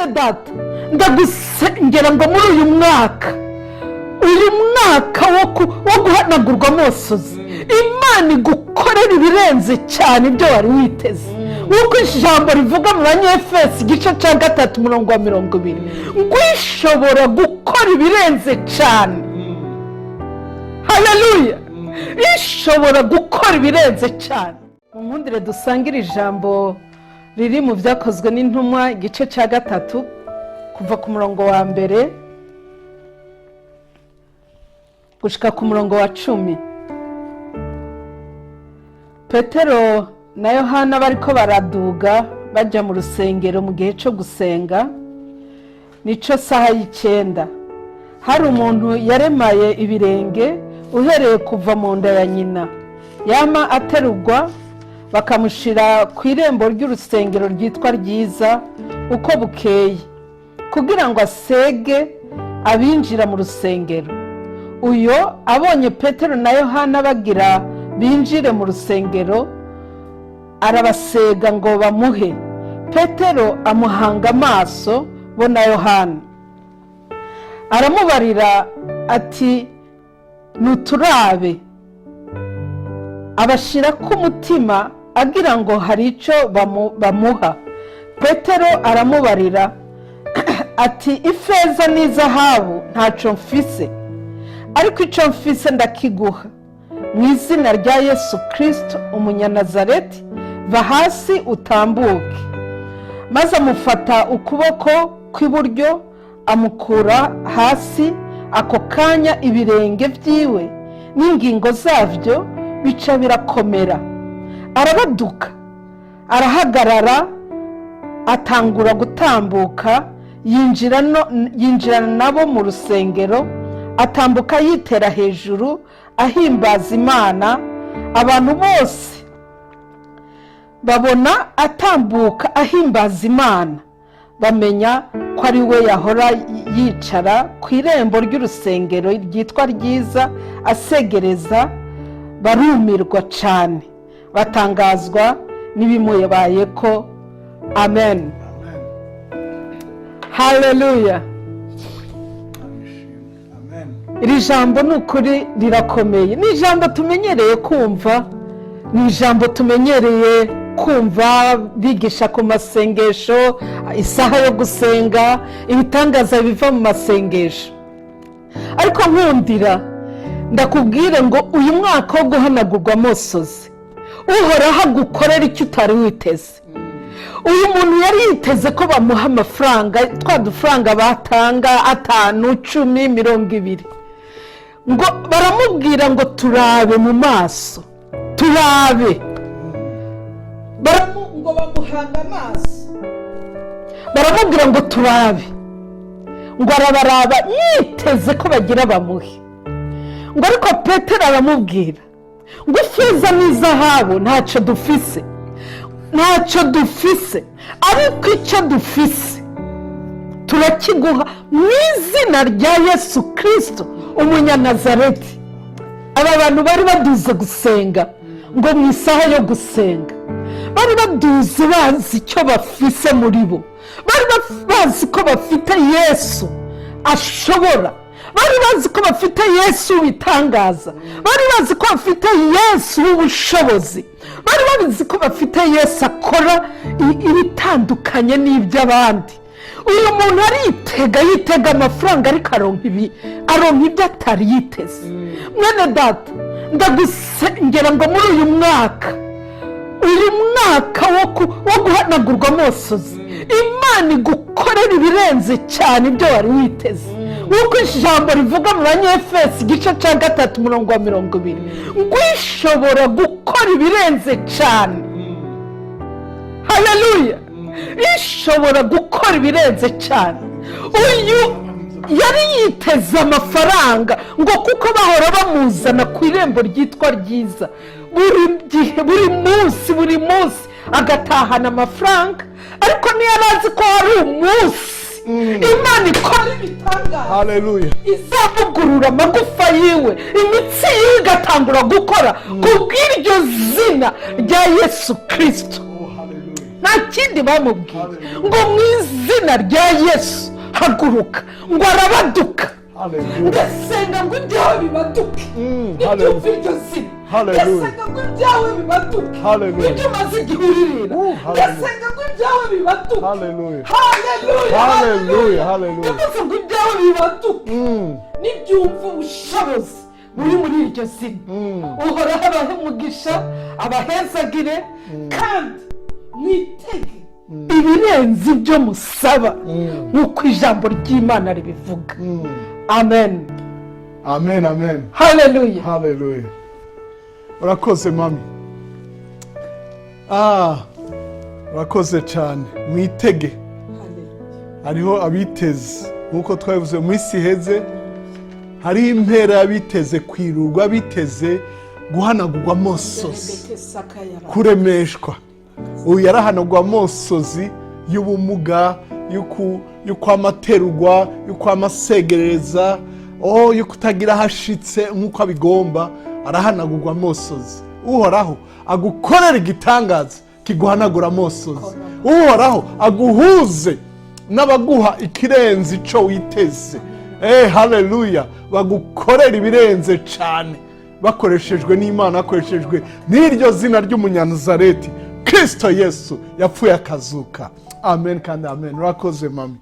Mwene data, ndagusengera ngo muri uyu mwaka, uyu mwaka wo guhanagurwa amosozi, Imana igukorera ibirenze cyane ibyo wari witeze, nk'uko ijambo rivuga mu Banyefesi igice cya 3, umurongo wa 20, ngo ishobora gukora ibirenze cyane. Haleluya! Ishobora gukora ibirenze cyane. Mu nkundire dusangire ijambo riri mu Byakozwe n'Intumwa, igice cya 3, kuva ku murongo wa 1 gushika ku murongo wa 10. Petero na Yohana bariko baraduga bajya mu rusengero mu gihe cyo gusenga, nico saha y'9. Hari umuntu yaremaye ibirenge uhereye kuva mu nda ya nyina, yama aterurwa bakamushyira ku irembo ry'urusengero ryitwa Ryiza uko bukeye, kugira ngo asege abinjira mu rusengero. Uyo abonye Petero na Yohana bagira binjire mu rusengero, arabasega ngo bamuhe. Petero amuhanga amaso bo na Yohana, aramubarira ati: "Nuturabe." Abashyira ku mutima agira ngo hari icyo bamuha. Petero aramubarira ati: "Ifeza n'izahabu ntacyo mfise, ariko icyo mfise ndakiguha: mu izina rya Yesu Kirisito Umunyanazareti, va hasi utambuke." Maze amufata ukuboko kw'iburyo, amukura hasi. Ako kanya ibirenge byiwe n'ingingo zabyo bica birakomera. Arabaduka, arahagarara, atangura gutambuka, yinjirana nabo mu rusengero, atambuka yitera hejuru, ahimbaza Imana. Abantu bose babona atambuka ahimbaza Imana, bamenya ko ari we yahora yicara ku irembo ry'urusengero ryitwa Ryiza asegereza. Barumirwa cyane, batangazwa n'ibimubaye ko. Amen. Haleluya! Amen. Iri jambo ni ukuri rirakomeye. Ni ijambo tumenyereye kumva, ni ijambo tumenyereye kumva bigisha ku masengesho, isaha yo gusenga, ibitangaza biva mu masengesho. Ariko nkundira ndakubwire ngo uyu mwaka wo guhanagurwa amosozi, Uhoraho agukorera icyo utari witeze. Uyu muntu yari yiteze ko bamuha amafaranga, twa dufaranga batanga, 5, 10, 20. Ngo baramubwira ngo: "Turabe mu maso, turabe." Ngo bamuhanga amaso, baramubwira ngo: "Turabe." Ngo arabaraba yiteze ko bagira bamuhe. Ngo ariko Petero aramubwira ngo: "Ifeza n'izahabu ntacyo dufise, ntacyo dufise, ariko icyo dufise turakiguha mu izina rya Yesu Kirisito Umunyanazareti." Aba bantu bari baduze gusenga, ngo mu isaha yo gusenga bari baduze bazi icyo bafise muri bo. Bari bazi ko bafite Yesu ashobora, bari bazi ko bafite Yesu w'ibitangaza, bari bazi ko bafite Yesu w'ubushobozi, bari bazi ko bafite Yesu akora ibitandukanye n'iby'abandi. Uyu muntu aritega, yitega amafaranga, ariko aronka ibi, aronka ibyo atari yiteze. Mwene data, ndagusengera ngo muri uyu mwaka, uyu mwaka wo guhanagurwa amosozi, Imana igukorera ibirenze cyane ibyo wari witeze, nk'uko ijambo rivuga mu Banyefesi igice cya 3, umurongo wa 20, ngo ishobora gukora ibirenze cyane. Haleluya! Ishobora gukora ibirenze cyane. Uyu yari yiteze amafaranga, ngo kuko bahora bamuzana ku irembo ryitwa Ryiza buri gihe, buri munsi, buri munsi agatahana amafaranga, ariko ntiyari azi ko hari umunsi Imana ikora ibitangaza, Hallelujah. izavugurura amagufa yiwe, imitsi yiwe igatangura gukora ku bw'iryo zina rya Yesu Kirisito. Oh, hallelujah. Nta kindi bamubwiye ngo mu izina rya Yesu haguruka, ngo arabaduka. Hallelujah. Ndasenga ngo ibyawe bibaduke nibyumva iryo zina. Hallelujah. Ndasenga ngo ibyawe bibaduke. Hallelujah. Ibyo umaze igihe uririra. Hallelujah. Ndasenga ngo ibyawe bibaduke. Hallelujah. Haleluya. Hallelujah, hallelujah. Ndavuze ngo ibyawe bibaduke nibyumva ubushobozi buri muri iryo zina. Uhoraho abahe umugisha, abahezagire, kandi mwitege ibirenze ibyo musaba, nk'uko ijambo ry'Imana ribivuga. Amen. Amen, amen. Haleluya. Haleluya. Urakoze, mami. Ah, urakoze cyane. Mwitege, hariho abiteze, nk'uko twabivuze mu isi iheze, hariho impera y'abiteze kwirurwa, biteze guhanagurwa amosozi, kuremeshwa. Uyu yarahanagurwa amosozi y'ubumuga, y'ukwamaterurwa, y'ukwamasegereza, oh, yo kutagira aho ashitse nk'uko abigomba. Arahanagurwa amosozi. Uhoraho agukorera igitangaza kiguhanagura amosozi. Uhoraho aguhuze n'abaguha ikirenze ico witeze. Haleluya! Bagukorera ibirenze cyane, bakoreshejwe n'Imana, bakoreshejwe n'iryo zina ry'Umunyanazareti, Kirisito Yesu yapfuye akazuka. Amen kandi amen. Urakoze, mami.